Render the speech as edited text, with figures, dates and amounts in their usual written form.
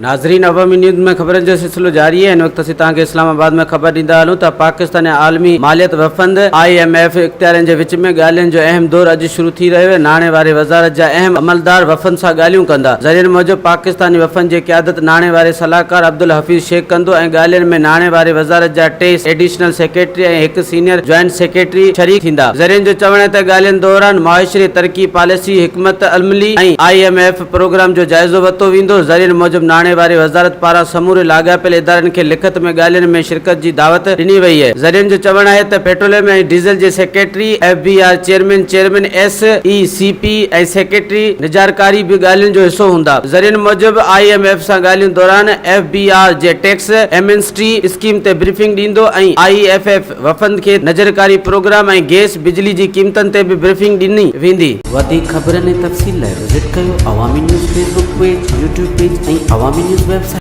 ناظرين عوامي نيوز ۾ خبرن جو سلسلو جاري آهي هن وقت اسين توهان کي اسلام آباد ۾ خبر ڏيندا هلون ته پاڪستان ۽ عالمي ماليت وفند I M F اختيارين جي وچ ۾ ڳالهين جو اهم دور اڄ شروع ٿي رهيو آهي ناڻي واري وزارت جا اهم عملدار وفد سان ڳالهيون ڪندا ذريعن موجب پاڪستاني وفد جي قيادت ناڻي واري صلاحڪار عبدالحفيظ شيخ ڪندو ۽ ڳالهين ۾ ناڻي واري وزارت جا ٽي ايڊيشنل سيڪريٽري ۽ هڪ سينيئر جوائنٽ سيڪريٽري شريڪ ٿيندا. ذريعن جو چوڻ آهي ته ڳالهين دوران معاشري ترقي پاليسي، حڪمت عملي ۽ I M F programme جو جائزو ورتو ويندو. ذريعن موجب ناڻي واري وزارت پاران سموري لاڳاپيل ادارن کي لکت ۾ ڳالهين ۾ شرڪت جي دعوت ڏني وئي آهي. ذريعن جو چوڻ آهي ته پيٽروليم ۽ ڊيزل جي secretary, F B R chairman, chairman S E C P ۽ secretary نجارڪاري به ڳالهين جو حصو هوندا. ذريعن موجب I M F سان ڳالهين دوران ايف بي آر جي ٽيڪس ايمنسٽي اسڪيم تي بريفنگ ڏيندو ۽ I F F وفد کي نجرڪاري پروگرام ۽ گئس، بجلي جي قيمتن تي به بريفنگ ڏني ويندي. وڌيڪ خبرن ۽ تفصيل لاء وزٽ ڪيو Awami news Facebook page, YouTube page ۽ Awami news website.